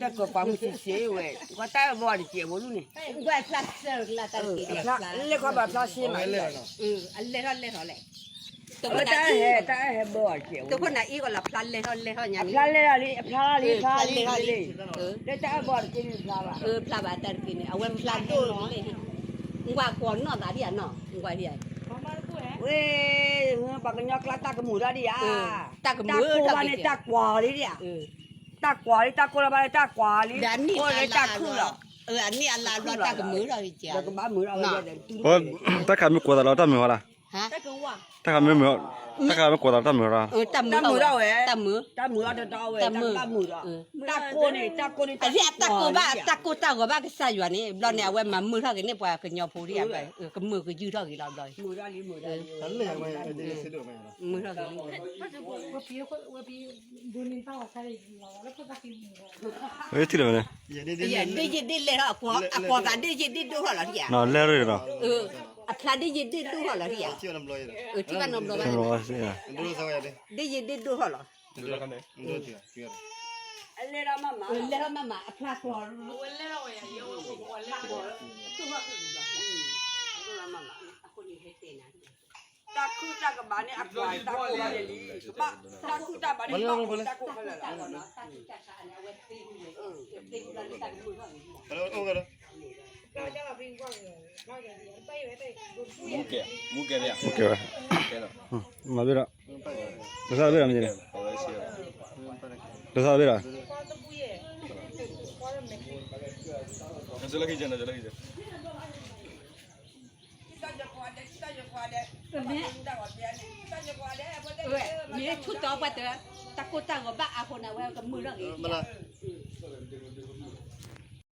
တၢ်ကပၤမုၢ်ဆ့ဆ့ဝဲ, ကွၢ်တၢ်အဲၣ်ဘီတကဲးဖိလူန့ၣ်, လဲၤခီဘၣ်ဖျါဆ့မး, အလဲၤထီၣ်လဲၤထီၣ်လဲၣ်, တၢ်အဲၣ်ဟဲဘီတကဲး, တဖိနၤအ့ၣ်ကီးလီၤ ဖျါလဲၤထီၣ်လဲၤထီၣ်ညါန့ၣ်, ဖျါလဲၤထီၣ်လံ အဖျါလံ ဖျါလံလံ, လၢတၢ်အဲၣ်ဘီတကဲးန့ၣ်ဖျါဘၣ်, ဖျါဘၣ်တၢ်တကဲးန့ၣ် အဝဲဖျါဒိၣ်လီၤ, ကွၢ်ကွီၢ်နီၣ်သးဒံးဧါနီၤ, ကွၢ်ဒံးဧါ, ဝဲ, ပှၤကညီကျါတၢ်ကမုာ်ထီၣ်ဒံးဧါ, တၢ်ကမုာ်ထီၣ်ဘၣ်န့ၣ် တၢ်ကွၢ်လံဒံးဧါ, တၢ်ကွၢ်လံ တၢ်ကိၢ်လီၤဘၣ်န့ၣ် တၢ်ကွၢ်လံ, အနံၣ်အလါလီၤ တၢ်ကမုာ်ထီၣ်က့ၤ, ကဘၣ်မုာ်ထီၣ်ဝဲ, တၢ်ခးမ့ၢ်ကွီၤသးလီၤ တၢ်မုာ်ဟီၣ်လၢ, တၢ်ခးမ့ၢ်, တၢ်ခးမ့ၢ်ကွီၤသးလီၤ တၢ်မုာ်ဟီၣ်လၢ, တၢ်မုာ်ထီၣ်ဝဲ, တၢ်မုာ်, တၢ်မုာ်လီၤတတီဝဲ, တၢ်မုာ်, တၢ်ကိၢ်န့ၣ် တၢ်ကိၢ်န့ၣ် တၢ်ကိၢ်ဘၣ် တၢ်ကိၢ်တၢ်ဂီၤဘၣ်ကစၢ်ယွၤန့ၣ် ဘျီန့ၣ် အဝဲမၤမုာ်ထီၣ်က့ၤန့ၣ် ပှၤကညီဖိဒံးဧါ, ကမုာ်ကယုၢ်ထီၣ်က့ၤလီၤဘျီ, မုာ်ထီၣ်က့ၤ, ထံၣ်လီၤဝဲန့ၣ်, ဒ့ၣ်ယ့ၣ်ဒ့ၣ်လဲၢ်ထီၣ်, အကွီၤသးဒ့ၣ်ယ့ၣ်ဒ့ၣ်ဒိၣ်ထီၣ်လီၤထံၣ်ဧါ, လဲၢ်ရ့ၣ်ဒီး, အဖျါဒ့ၣ်ယ့ၣ်ဒ့ၣ်ဒိၣ်ထီၣ်လီၤထံၣ်ဧါ, ထံၣ်ဘၣ်နီတဘျီဘၣ်, ဒ့ၣ်ယ့ၣ်ဒ့ၣ်ဒိၣ်ထီၣ်လီၤ, လဲၤထီၣ်မးမး, လဲၤထီၣ်မးမး အဖျါကွီၤ, တၢ်ခုၣ်တၢ်ကဘၣ်န့ၣ် အကွၢ်တၢ်ကိၢ်ဘၣ်န့ၣ်လံ, တၢ်ခုၣ်တၢ်ဘၣ်န့ၣ် တၢ်ကိၢ်ခဲလၢာ်လီၤ, မူကဲဝဲ, မၤဘ့ၣ်ဒီး, တသးဘ့ၣ်ဒီးမ့ၢ်, တသးဘ့ၣ်ဒီး, မ့ၢ်ဆူၣ်တီပှၤတ, တၢ်ကိၢ်တၢ်ဂီၤဘၣ်အဃိန့ၣ် အဝဲကမုာ်ထီၣ်က့ၤ